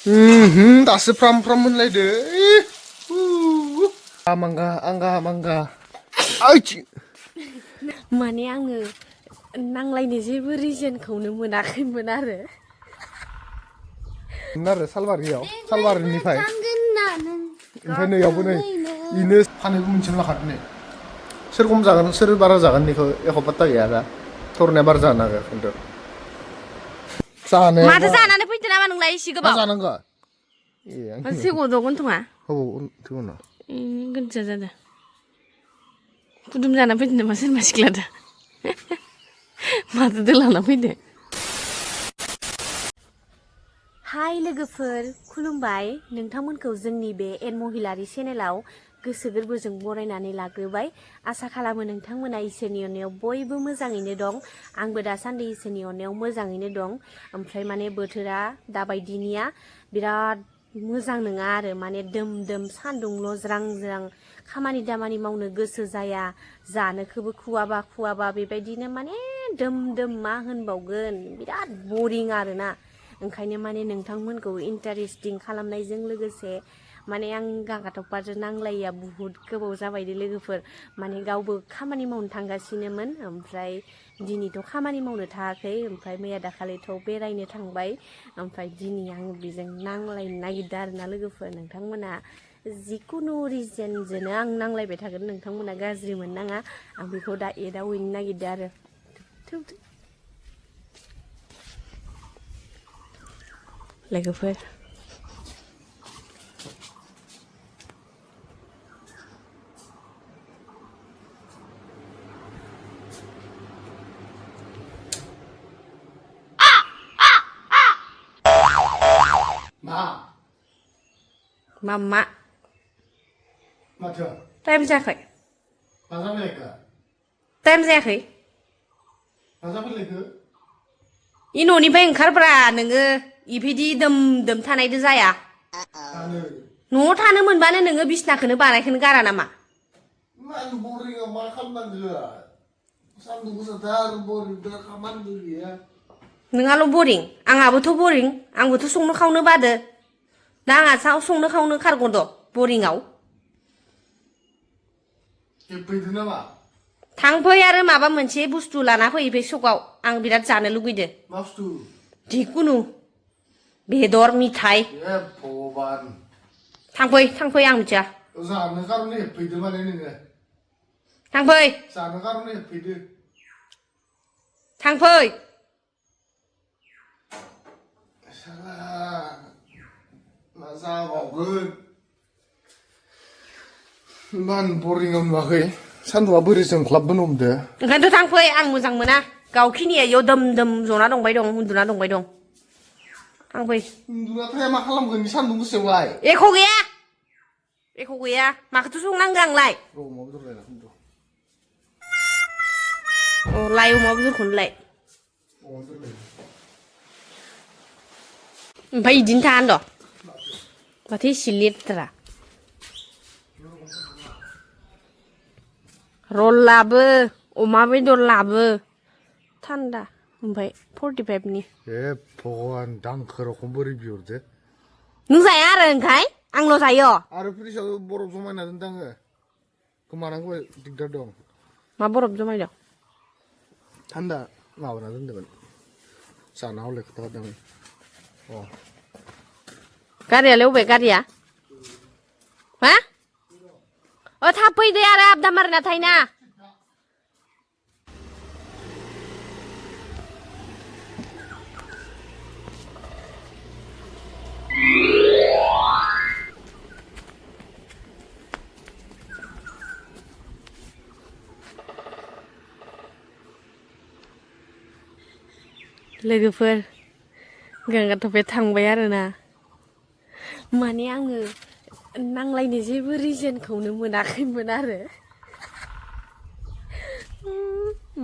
दासो फ्राम फ्राम मोनलायदो मांगा आइच माने आङो नांलायनो जेबो रिजनखौनो मोनाखैमोन आरो सालबारिनिफ्राय ओमफ्राय नैयावबो नै इनो फाननोबो मोनसेल' लाखादो नै सोर खम जागोन सोर बारा जागोन बेखौ एख' पात्ता गैया दा थरनाया बारा जानो हागौ खिन्थु जानाया माथो जानानै फैदो नामा नोंलाय एसे मा गोबाव जानांगौ एसे गद'गोन थङा थौना गोजा जादों फुदुम जाना फैदो नामा सोरबा सिख्लादो माथो दोलाना फैदो हाय लोगोफोर खुलुमबाय नोंथांमोनखौ जोंनि बे एन महिलारि चेनेलाव गोसो गोरबोजों बरायनानै लाग्रोबाय आसा खालामो नोंथांमोना इसोरनि अननायाव बयबो मोजाङैनो दं आंबो दासान्दि इसोरनि अननायाव मोजाङैनो दं ओमफ्राय माने बोथोरा दाबायदिनिया बिराद मोजां नङा आरो माने दोम दोम सान्दुंल' ज्रां ज्रां खामानि दामानि मावनो गोसो जाया जानोखौबो खुवाबा बेबायदिनो माने दोम दोम मा होनबावगोन बिराद बरिं आरोना ओंखायनो माने नोंथांमोनखौ इन्टारेस्टिं खालामनायजों लोगोसे माने आं गांगाथबफाजों नांलायैया बुहुद गोबाव जाबायदे लोगोफोर माने गावबो खामानि मावनो थांगासिनोमोन ओमफ्राय दिनैथ' खामानि मावनो थाङाखै ओमफ्राय मैया दाखालिथ' बेरायनो थांबाय ओमफ्राय दिनै आं बेजों नांलायनो नागिरदों आरोना लोगोफोर नोंथांमोना जिखुनु रिजनजोंनो आं नांलायबाय थागोन नोंथांमोना गाज्रि मोननाङा आं बेखौ दा एदावहैनो नागिरदों आरो लोगोफोर मा माथो टाइम जायाखै मा जाबायखो टाइम जायाखै मा जाबायखो इ न'निफ्राय ओंखारब्रा नोङो इबायदि दोम दोम थानायदो जाया न'आव थानो मोनबानो नोङो बिसनाखौनो बानायखौनो गारा नामा मान बरिंआव मा खालामनांगौ सान्दुं गोसाथार बरिंथार खामानिबो गैया नोंहाल' बरिं आंहाबोथ' बरिं आंबोथ' संनो खावनो बादो दा आंहा संनो खावनो खारग'द' बरिंआव फैदो नामा थांफै आरो माबा मोनसे बुस्थु लाना फै बे सकआव आं बिराद जानो लुगैदो मा बुस्थु जिखुनु बेदर मिथाइ भगबान थांफै आं मिथिया जानो कारने हेबफैदो माने नोङो थांफै जानो कारने हेबफैदो थांफै साला मा जाबावगोन मान बरिंआव नुवाखै सान्दुंआ बोरै जोंख्लाबबोनो हमदो ओंखायनोथ' थांफै आं मोजां मोना गावखिनिया इयाव दोम दोम जना दंबाय दं उन्दुना दंबाय दं थांफै उन्दुना थाया मा खालामगोन सान्दुं गोसायावलाय एख' गैया माखौथो संनांगौ आंलाय अमा बेदर लायना खिन्थु लाय अमा बेदरखौनो लाय ओमफ्राय इदिनो था होनद' माथो एसे लेथ्रा रल लाबो अमा बेदर लाबो थान्दा ओमफ्राय 45नि ए भगवान दांखो रखम बोरै बिहरदो नों जाया आरो ओंखाय आंल' जायो आरो फ्रिजआव बरफ जमायना दोनदों आङो गोमानांगौ दिगदार दं मा बरफ जमायदों थान्दा माबाना दोन्दोंमोन जाना हले खोथाखादों गारियालाय अबे गारिया हा थाब फैदो आरो आबदा मारिना थायोना लोगोफोर गांगाथफे थांबाय आरोना माने आङो नांलायनो जेबो रिजनखौनो मोनाखैमोन आरो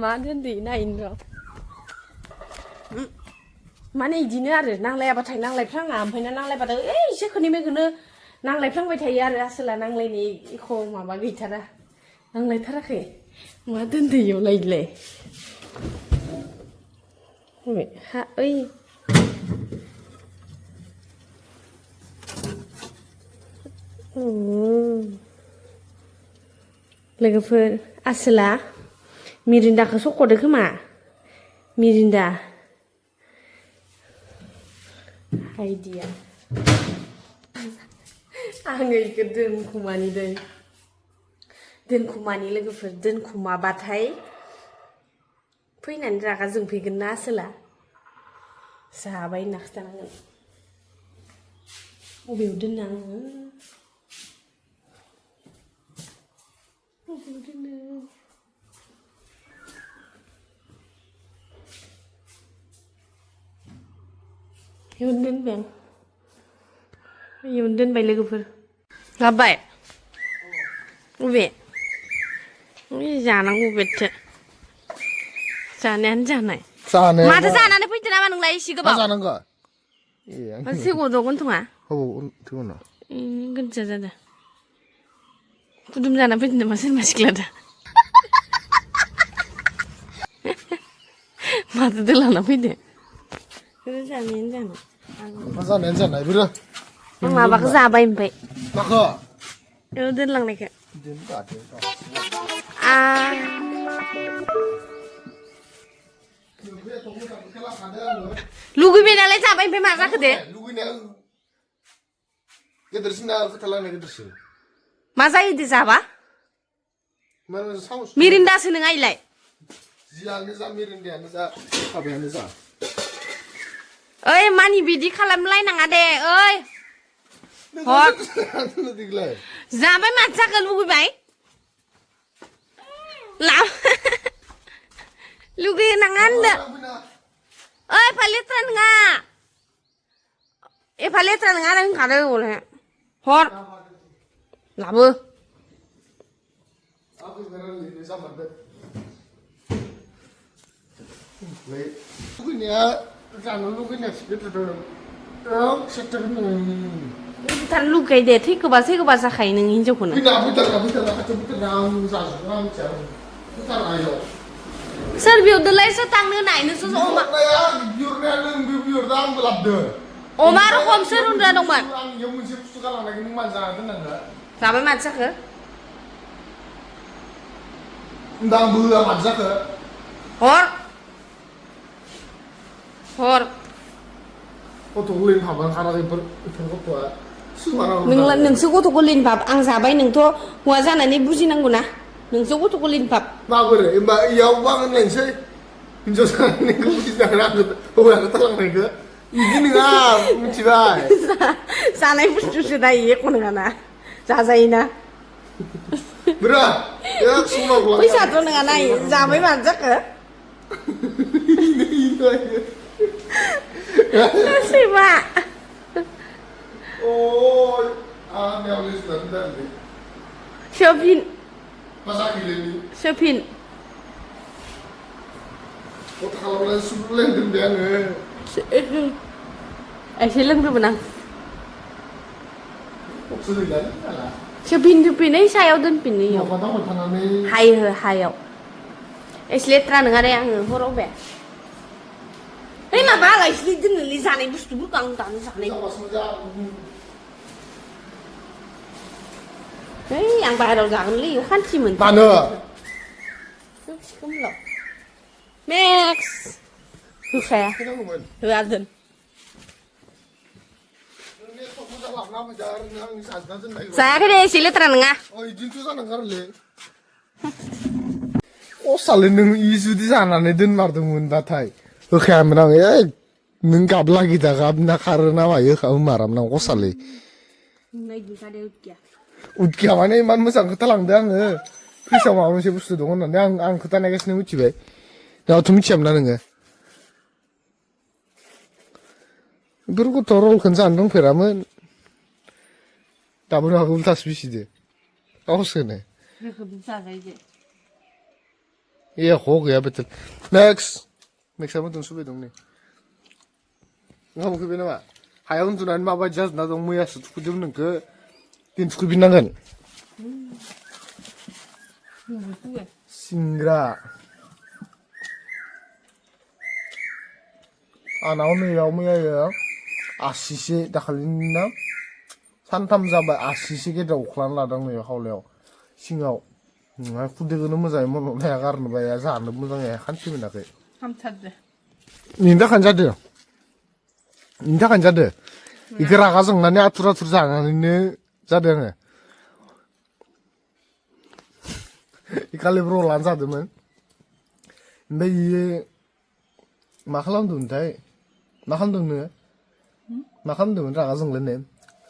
मा दोनदो नायनो र' माने इदिनो आरो नांलायाबाथाय नांलायफ्लाङा ओमफ्राय नांलायबाथाय एसे खनैखौनो नांलायफ्लांबाय थायो आरो आसोला नांलायनि एख' माबा गैथारा नांलायथाराखै मा दोनदो इयावलाय हा ओइ लोगोफोर आसोला मिरिन्दाखौ सख'दो खोमा मिरिन्दा आइडिया आङो इखौ दोनखुमानि लोगोफोर दोनखुमाबाथाय फैनानै रागा जोंफैगोन ना आसोला जाबाय होनना खिथानांगोन बबेयाव दोननो आङो बबेयाव दोननो इयावनो दोनबाय आं इयावनो दोनबाय लोगोफोर लाबोबाय बबे जानांगौ बेथो जानायानो जानाय माथो जानानै फैदो नामा नोंलाय एसे गोबाव जानांगौ सेगो दगोन थङा थगोन गोजा जादों फुदुम जाना फैदो नामा सोरबा सिख्लादा माथो दोलाना फैदो जानायानो जानाय बोरो आं माबाखौ जाबाय ओमफ्राय माखौ दोनलांनायखौ लुगैबाय नालाय जाबाय ओमफ्राय मा जाखो दे मा जायो दे जाबा मिरिन्दासो नों आइलाय ओइ मानि बिदि खालामलायनाङा दे ओइ हर जाबाय मा जाखो लुगैबाय लुगैयो नाङा होनदो ओइ एफा लेथ्रा नङा एफा लेथ्रा नङा होनखादों हले हर लाबो बुथार लुगैयो दे थैखोबा जाखायो नों हिनजावखौनो सोर बिहरदोलाय सोर थांनो होनाय नोंसो अमा रखम सोर उन्दुना दंमोन जाबाय माथो जाखो हर हर नोंसो गथ'खौ लिनभाब आं जाबाय नोंथ' हौवा जानानै बुजिनांगौ ना नोंसो गथ'खौ लिनभाब माबोरै होमबा इयावबो आं होनलायनोसै हिनजाव जानायखौ बुजिनांगोन आङो हौवाखौ थालांनायखौ बिदि नङा मिथिबाय जानाय बुस्थुसो दा एख' नङाना जाजायोना फैसाथ' नङाना जाबाय मानो जाखो सैमा Siapin. Masak ini. Siapin. Oh kalau lain suruh lain dendam silang tuh benang. Sudah jadi lah. Siapin ini saya udah pin yo. Hayo. Letra nggak ada yang huruf ya. Ini mah bala isli din lisan ibu stubu kang tan sana. Yang baru jangan li kan sih men. Mana? Kamu lo. Max. Saya. Laden. Saya kan deh sih letra nggak. Oh izin tuh sana nggak le. Oh salin nung isu di sana nih den mardumun batai. Oke menang ya. Nung kabla kita kabna karena apa ya kamu maram nang kosale. Lagi kada utkia. Utkia mana iman musang ketalang dah nge. Bisa mau masih busu dong nanti ang ketanya guys nih uci be. Nah tuh micam nang nge. Berku torol kencan dong peramen. Tapi aku ultas bisi deh. Kau sene. Iya kok ya betul. Next sama tuh sudah dong nih. Nggak mau kebina pak. Hayang tuh nanti apa jas na dong muya setu kudum neng ke tin kebina kan. Singra. Anak nih ya muya ya. Asisi dakalin na. सानथाम जाबाय आसिसे गेदेर अख्लानो लादों नै हावलायाव सिङाव खुदैखौनो मोजाङै मन'नो हाया गारनोबो हाया जानोबो मोजां हाया खान्थि मोनाखै हामथारदो बेनि थाखायनो जादों बेनि थाखायनो जादों बेखौ रागा जोंनानै आथुर आथुर जानानैनो जादों आङो खालि रलानो जादोंमोन ओमफ्राय बियो मा खालामदोंमोनथाय मा खालामदों नोङो मा खालामदोंमोन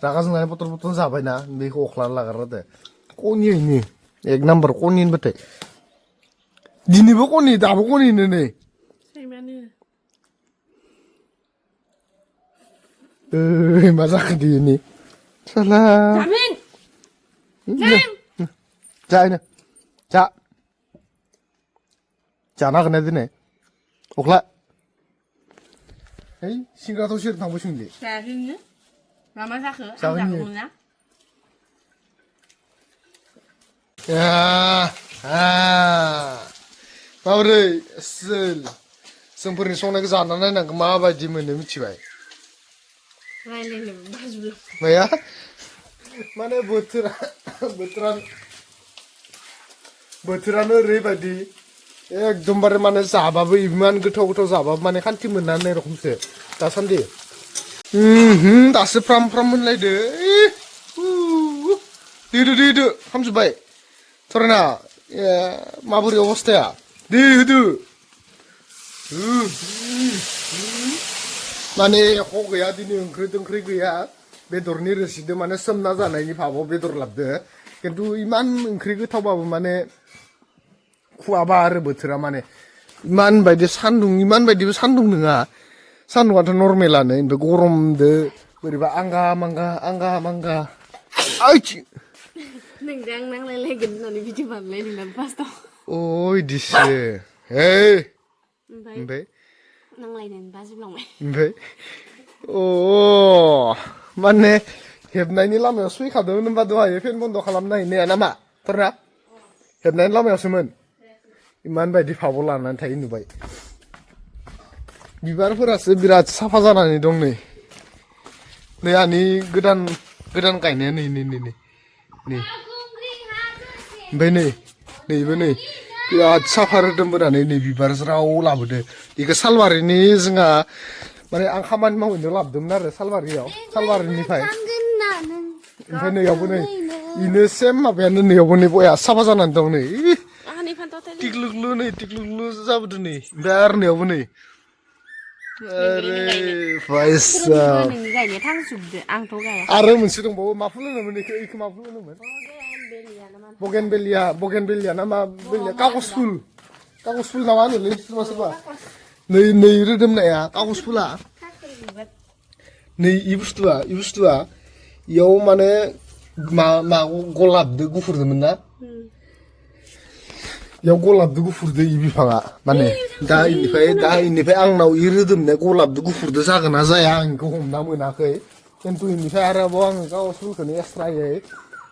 रागा जोंनानै बथल बथल जाबायना बेखौ अख्लानो लागारदो कनियैनो एक नाम्बार कनि होनबाथाय दिनैबो कनि दाबो कनिनो नै सैमानो मा जाखो दिनै साला जामिन जानो जानो हागोन ना दिनै अख्ला है सिंग्राथ' सोर थांबाय सोंदे जायाखैनो मा जाखो आं जागोन इयो। जागौमोन ना माबोरै जोंफोरनि संनायखौ जाना नायनांगौ माबायदि मोनो मिथिबाय रायलायनोबो बाजुला माया माने बोथोरानो ओरैबायदि एकदमबारे माने जाबाबो इमान गोथाव गोथाव जाबाबो माने खान्थि मोनना होननाय रखमसो दासान्दि दासो फ्राम फ्राम मोनलायदो दैदो खामजोब्बाय थरेना माबोरै अबस्थाया दै होदो माने एख' गैया दिनै ओंख्रि गैया बेदरनि रोसिदो माने सोमना जानायनि भाबाव बेदर लाबदो खिन्थु इमान ओंख्रि गोथावबाबो माने खुवाबा आरो बोथोरा माने इमान बायदिबो सान्दुं नङा सान्दुंआथ' नर्मेलानो ओमफ्राय गरमदो बोरैबा आंगा मांगा नोंजों आं नांलायलायगोन होननानै भिडिअ बानायलायदों फार्स्टआव इदिसो ओमफ्राय नांलायनानै बाजुलांबाय ओमफ्राय माने हेबनायनि लामायाव सैखादोंमोन होनबा दहाय फेन बन्द' खालामनो हायो नामा थरना हेबनायनि लामायावसोमोन इमान बायदि भाबाव लानानै थायो नुबाय बिबारफोरासो बिराद साफा जानानै दं नै आंनि गोदान गायनाया नै ओमफ्राय नैबो बिराद साफा रोदोमबोनानै नै बिबार ज्राव लाबोदो बेखौ सालबारिनि जोंहा माने आं खामानि मावहैनो लाबोदोंमोन आरो सालबारिनिफ्राय ओमफ्राय नैयावबो इनो सेम माबायानो नैयावबो नै बया साफा जानानै दं नै टिकलुकलु जाबोदों नै ओमफ्राय आरो नैयावबो नै गायनाया थांजोबदो आंथ' गाया आरो मोनसे दंबावो मा फुल होनोमोन बेखौ मा फुल होनोमोन बगेनबेलिया ना मा बेलिया कागज फुल ना मा होनोलै सोरबा नै रोदोमनाया कागज फुला नै इ बुस्थुआ इयाव माने मा गलाबदो गुफुरदोंमोन ना इयाव गलाबदो गुफुरदो इ बिफाङा माने दा इनिफ्राय आंनाव इ रोदोमनाय गलाबदो गुफुरदो जागोन ना जाया आं बेखौ हमना मोनाखै खिन्थु इनिफ्राय आरोबाव आङो कागज फुलखौनो एक्सट्रायै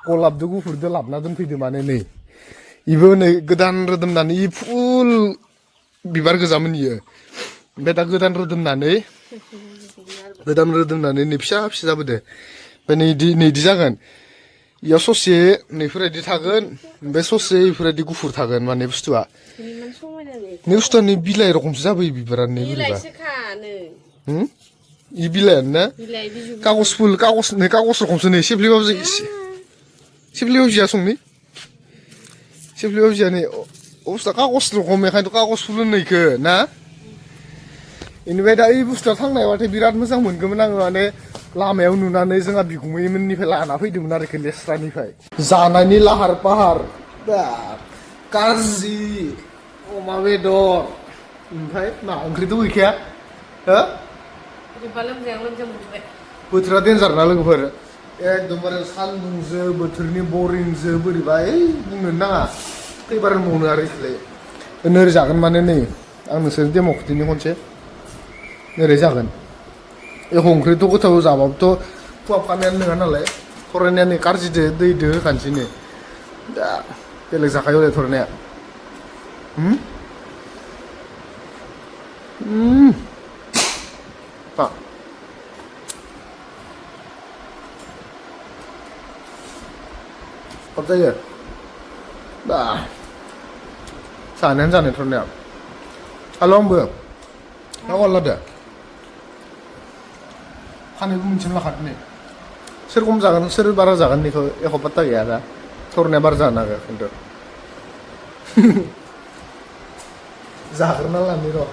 गलाबदो गुफुरदो लाबोना दोनफैदो माने नै इबो नै गोदान रोदोमनानै इ फुल बिबार गोजामोन इयो ओमफ्राय दा गोदान रोदोमनानै नै फिसा जाबोदो ओमफ्राय नैदि जागोन इयाव ससे नैफोरबायदि थागोन ओमफ्राय ससे इफोरबायदि गुफुर थागोन माने बुस्थुआ नै बिलाइ रखमसो जाबोयो बिबारानो बोरैबा इ बिलाइयानो ना कागज रखमसो नै सेफ्लिबाबो जाया संनि सेफ्लिबाबो जाया नै अबस्था कागज रखम बेखायनोथ' कागज फुल होननायखो ना बेनिफ्राय दा इ बुस्थुआ थांनायबाथाय बिराद मोजां मोनगौमोन आङो माने लामायाव नुनानै जोंहा बिगुमैमोननिफ्राय लाना फैदोंमोन आरोखि लेस्रानिफ्राय जानायनि लाहार फाहार कारजि अमा बेदर ओमफ्राय मा ओंख्रिथ' गैखाया हो बोथोरा देन्जार ना लोगोफोर एकदमबारे सान्दुंजो बोथोरनि बरिंजो बोरैबा बुंनो नाङा खैबार मावनो आरो इखौलाय नोरै जागोन माने नै आं नोंसोरनि डेम' खिथिनि खनसे नोरै जागोन एख' ओंख्रिथ' गोथाव जाबाबोथ' खुहाबखानायानो नङा नालाय थरायनाया नै कारजिदो दैदो होखानोसै नै दा बेलेग जाखायो हले थरायनाया खब जायो दा जानायानो जानाय थरनाया हाल' आंबो दा अल्लादो फानैबो मोनसेल' लाखादो नै सोर खम जागोन सोर बारा जागोन बेखौ एख' पात्ता गैया दा थरनाया बारा जानो हागौ खिन्थु जाग्रोना लानि र'